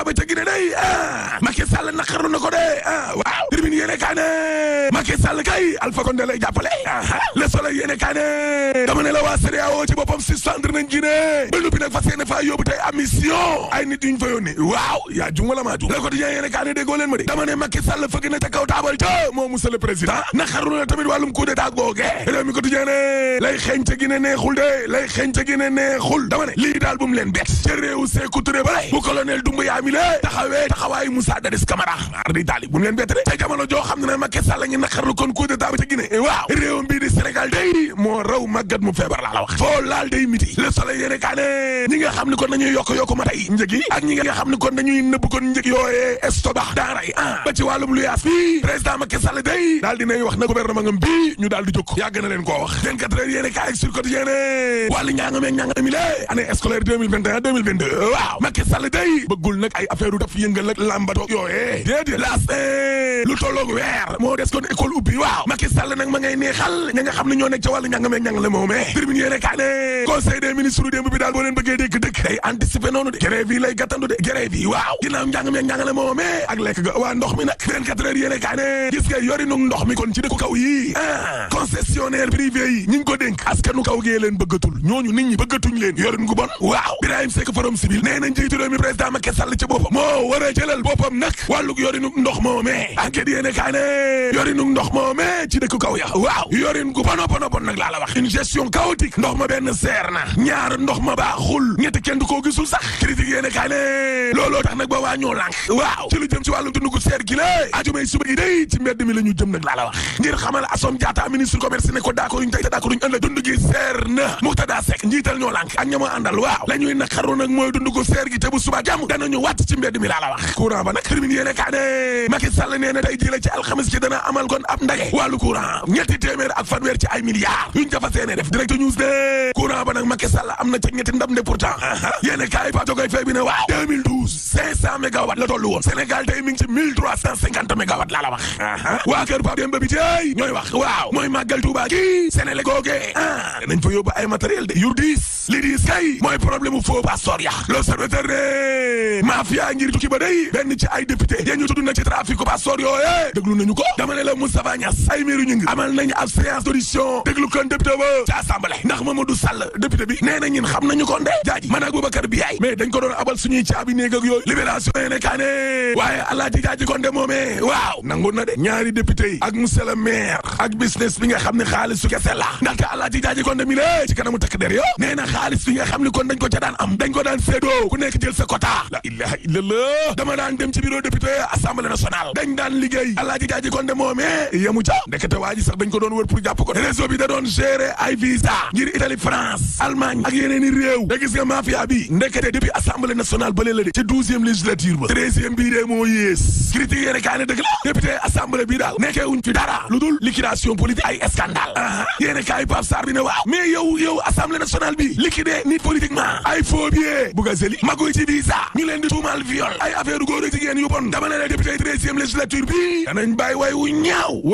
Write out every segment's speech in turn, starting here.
ba ca Guinée day Macky Sall naqaru na ko de waaw Tribune yéene kaa ne Macky Sall kay Alpha Condé lay jàppale Le Soleil yéene kaa ne dama ne la waa CEDEAO ci boppam suspendre nañ Guinée ba noppi nag fas yéene faa yóbbu tey am mission ay nit yuñ fa yónni waaw yaa jum wala maa jum Le Quotidien yéene kaa ne déggoo leen ma de dama ne Macky Sall fëgg na ca kaw taabal ca moom monsieur le président naqaru na tamit wàllum coup d'état googe réew mi Quotidien ne lay xeeñ ca Guinée neexul de lay xeeñ ca Guinée neexul dama ne lii daal bu mu leen bett ca réew Sékou Touré ba lay bu colonel Doumbouya mi la taxawee taxawaayu Moussa Dadis Camara ardi taali bu mu leen bett de ca jamono joo xam ne Macky Sall ngi naqarlu kon coup d'état ba ca Guinée waaw réewam bii di Sénégal day moo raw màggat mu feebar laa la wax foo laal day miti Le Soleil yéene kaa ne ñi nga xam ne kon dañuy yokk ma tey njëg yi ak ñi nga xam ne kon dañuy nëbb kon njëg yooyee stobax daaray ba ci wàllum luyaas bi président Macky Sall day daal dinay wax na gouvernement ngam bii ñu daal di jóg yàgg na leen koo wax 24 heures yéene kaa ak Sur Quotidien wàllu njàngameeg njàngame mi lée année scolaire 2021-2022 waaw Macky Sall day bëggul nag ay affaire u daf yëngal ak lambatoog yooyee déedéet laas lu tolloog weer moo des kon école ubbi waaw Macky Sall nag ma ngay neexal ña nga xam ne ñoo nekk ca wàllu njàngameeg njàngale moomee Tribune yéene kaa ne conseil des ministres démb bi daal boo leen bëggee dégg dëkk day anticiper noonu de grève yi lay gàttandu de grève yi waaw ginnaaw njàngameeg njàngale moomee ak lekk ga waa ndox mi nag 24 heures yéene kaa ne gis nga yorinu ndox mi kon ci dëkku kaw yi concessionnaire privé yi ñi ngi ko dénk askanu kaw gee leen bëggatul ñooñu nit ñi bëggatuñ leen yorin gu bon waaw Birahim Seck Forum Civil nee na njiitu réew mi président Macky Sall ci boppam moo war a jëlal boppam nag wàlluk yorinu ndox moomee enquête yéene kaa ne yorinu ndox moomee ci dëkku kaw ya waaw yorin gu bon nag laa la wax une gestion chaotique ndox ma benn seer na ñaar ndox ma baaxul ñetti kenn du koo gisul sax critique yéene kaa ne looloo tax nag ba waa ñoo lànk waaw ci lu jëm ci wàllum dundu gu seer gi la ajumay suba gi day ci mbedd mi la ñu jëm nag laa la wax ngir xamal Assome Diatta ministre commerce ne ko d'accorduñ tey te d'accorduñ ëllëg dund gi seer na Moutada Seck njiital ñoo lànk ak ñama àndal waaw la ñuy naqaru nag mooy dund gu seer gi te bu suba jàmm danañu wàtt ci mbedd mi laa la wax courant ba nag Tribune yéene kaa ne Macky Sall nee na tey ji la ci alxamis ci dana amal kon ab ndaje wàllu courant ñetti téeméer ak fanweer ci ay milliards yuñ dafa seene def Direct News de courant ba nag Macky Sall am na ca ñetti ndam de pourtant yéene kaay pa jogoy fay bi ne waaw 2012 500 mégawatts la tollu woon Sénégal tey mi ngi ci 1350 mégawatts laa la wax waa kër Pape Demba bi tey ñooy wax waaw mooy màggal Touba gi Sénégal googee danañ fa yóbbu ay matériel de yu diis li diis kay mooy problème u faux passeport ya L'Observateur ne mafia ngir tukki ba day benn ci ay député yéen ñu tudd nag ci trafic passeport yooye déglu nañu ko dama ne la Moustapha Niass ay miiru ñu ngi amal nañu ab séance d'audition déglu kon député ba ci assemblée ndax Mamadou Sall député bi nee na ñun xam nañu kon de jaaji man ak Boubacar Biaye mais dañ ko doon abal suñuy caabi néeg ak yooyu libération ne kaane waaye Alaaji Jaaji kon de moomee waaw nangu na de ñaari député yi ak monsieur le maire ak business bi nga xam ne xaalis su kese la ndaxte Alaaji Jaaji kon de mi la ci kanamu takk der yo nee na xaalis bi nga xam ne kon dañ ko ca daan am dañ ko daan séedoo ku nekk jël sa quota la ilaha illallah dama daan dem ci bureau député assemblée nationale dañ daan liggéey Alaaji Jaaji kon de moomee yamu ca ndekete waa ji sax dañ ko doon wër pour jàpp ko réseau bi da doon gérer ay visa ngir Italie France Allemagne ak yeneen i réew da gis nga mafia bi ndekete depuis assemblée nationale ba léeg-léeg ci 12e législature ba 13e bii dee moo yées critique yéene kaa ne dëgg la député assemblée bii daal nekkee wuñ fi dara lu dul liquidation politique ay scandale yéene kaay Pape Sarr bi ne waaw mais yow assemblée nationale bi liquidé nit politiquement ay faux billets Bougazelli magoy ci visa ñu leen di tuumal viol ay affaire góor ak jigéen yu bon dama ne la député 13e législature bi danañ bàyyi way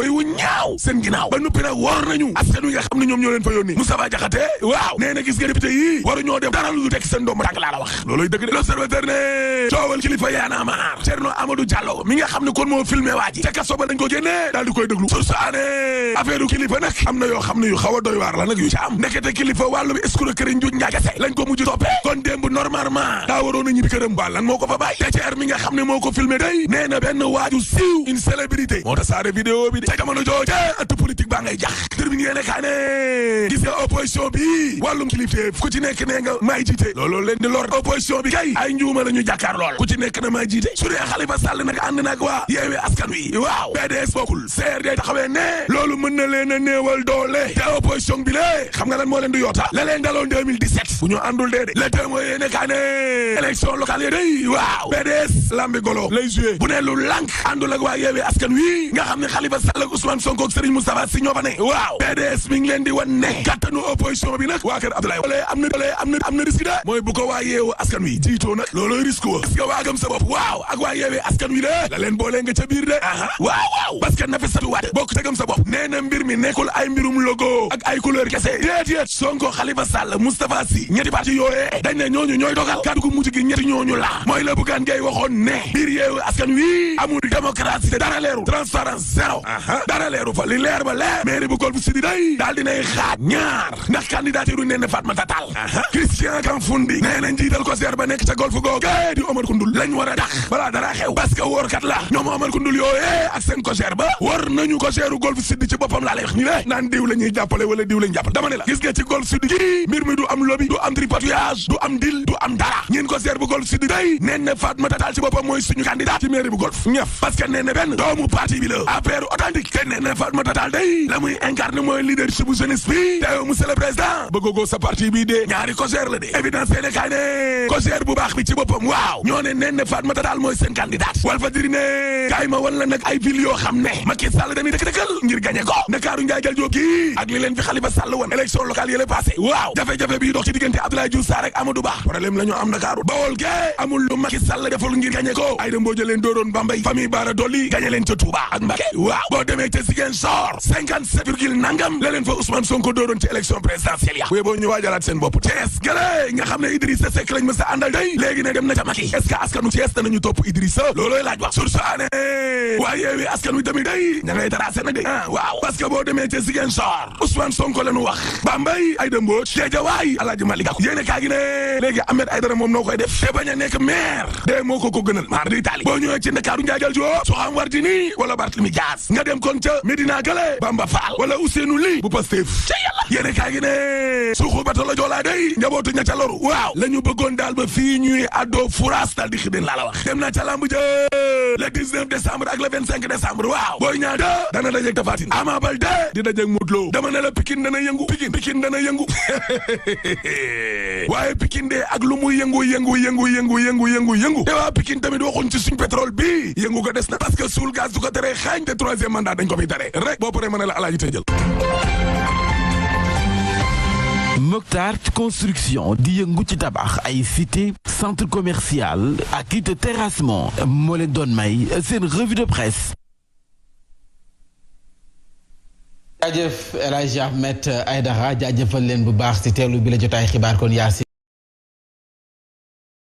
wu ñaaw seen ginnaaw ba nuppi nag war nañu askan wi nga xam ne ñoom ñoo leen fa yónni Moustapha Diakhaté waaw nee na gis nga député yi waru ñoo def dara lu teg seen doom tànk laa la wax looloy dëgg de L'Observateur ne coowal kilifa Y'en a marre Thierno Amadou Diallo mi nga xam ne kon moo filmé waa ji ca kaso ba dañ ko génnee daal di koy déglu sur ça ne affaire u kilifa nag am na yoo xam ne yu xaw a doy waar la nag yu ci am ndekete kilifa wàllum escroquerie njuuj njaagase lañ ko mujj toppee kon démb normalement daa waroon a ñibbi këram waa lan moo ko fa bàyyi TCR mi nga xam ne moo ko filmé day nee na benn waaju siiw une célébrité moo tasaare vidéo bi de ca jamono jooje ëtt politique baa ngay jax termine yéene kaa ne gis nga opposition bi wàllum kilifteef ku ci nekk nee nga maay jiite loolu leen di lor opposition bi kay ay njuuma la ñu jàkkaar lool ku ci nekk na maay jiite su dee Khalifa Sall nag ànd nag waa Yewwi Askan Wi waaw PDS bokkul CRD taxawee ne loolu mën na leen a néewal doole te opposition bi lée xam nga lan moo leen di yoota la leen daloon 2017 bu ñu àndul dee de le témoin yéene kaa ne élection locale yi day waaw PDS lambi golo lay joué bu ne lu lànk àndul ak waa Yewwi Askan Wi nga xam ne Khalifa Sall ak Ousmane Sonko ak Serigne Moustapha Sy ñoo fa ne waaw PDS mi ngi leen di wan ne kattanu opposition bi nag waa kër Abdoulaye Wade am na risque de mooy bu ko waa yeewu askan wi jiitoo nag loolooy risque wa parce que waa gëm sa bopp waaw ak waa yeewee askan wi de la leen boolee nga ca biir de waaw parce que Nafissatou Wade bokk ca gëm sa bopp nee na mbir mi nekkul ay mbirum logo ak ay couleur kese déet Sonko Khalifa Sall Moustapha Sy ñetti parti yooyee dañ ne ñooñu ñooy dogal kaddu gu mujj gi ñetti ñooñu la mooy la Bougane Gueye waxoon ne biir yeewu askan wi amul démocratie te dara leeru transparence zéro dara leeru fa li leer ba leer mairie bu Golf Sud day daal dinay xaaj ñaar ndax candidature nee na Fatmata Tall Christian Kamfundi nee na njiital ko seer ba nekk ca golf googu di Omar Koundoul lañ war a dax balaa dara xew parce que wóorkat la ñoom Omar Koundoul yooyee ak seen ko seer ba war nañu ko seeru Golf Sud ci boppam laa lay wax ni ne naan diw la ñuy jàppale wala diw lañ jàppale dama ne la gis nga ci Golf Sud gi mbir mi du am lobby du am tripatouillage du am dil du am dara ñin ko seer bu Golf Sud day nee na Fatmata Tall ci boppam mooy suñu candidat ci mairie bu golf ñëf parce que nee na benn doomu parti bi la APR authentique te nee na Fatmata Tall day la muy incarne mooy leadership bu jeunesse bi te yow monsieur le président bëggoo sa parti bi de ñaari COJER la de évidence seene kaay ne COJER bu baax bi ci boppam waaw ñoo ne nee na Fatmata Tall mooy seen candidat Walfadjri ne kaay ma wan la nag ay ville yoo xam ne Macky Sall dañuy dëkk-dëkkal ngir gagné ko Ndakaaru Ndiaye Jël Jóob gi ak li leen fi Khalifa Sall woon élection locale yële passé waaw jafe-jafe bi dox ci diggante Abdoulaye Diouf Sarr ak Amadou Ba problème la ñu am Ndakaaru Bawol ge amul lu Macky Sall deful ngir gagné ko Aïda Mbodj leen dooroon Bambey famille Bara Dolly gagné leen ca Touba ak Mbacké waaw boo demee ca Ziguinchor 57 nangam la leen fa Ousmane Sonko dooroon ci élection présidentielle ya bu boo ñu waajalaat seen bopp Thiès gële nga xam ne Idrissa Seck lañ mës a àndal day léegi ne dem na ca Macky est-ce que askanu Thiès danañu topp Idrissa loolooy laaj wax sur saane waaye Yewwi Askan Wi tamit day ña ngay tracé nag de waaw parce que boo demee ca Ziguinchor Ousmane Sonko lañu wax Bambey Aïda Mbodj Guédiawaye Alaaji Malick Gakou yéene kaa gi ne léegi Ahmed Aïdara moom noo koy def te bañ a nekk maire de moo ko gënal maar di taali boo ñëwee ci Ndakaaru Ndiaye Jël Jóob Soham Wardini wala Barthélémy Dias nga dem kon ca Médina Gale Bamba Fall wala Ousseynou Ly bu Pastef ca yàlla yéene kaa gi ne suuxu bato la joolaa day njabootu ña ca loru waaw la ñu bëggoon daal ba fii ñuy addoo furaas daal di xideen laa la wax dem naa ca lamb ja le 19 décembre ak le 25 décembre waaw Boy Niang dana dajeeg Tapha Tine Ama Baldé di dajeeg Modou Lô dama ne la Pikine dana yëngu Pikine dana yëngu waaye Pikine de ak lu muy yëngu te waa Pikine tamit waxuñ ci suñ pétrole bi yëngu ko des na parce que suul gaz du ko tere xaañ te troisième mandat dañ ko fi tere rek boo paree ma ne la alaaji tey jël Mokhtar Construction di yëngu ci tabax ay cité centre commercial ak it terrassement moo leen doon may seen revue de presse. jaajëf El Hadji Ahmed Aïdara jaajëfal leen bu baax ci teelu bi la jotaay xibaar kon yaa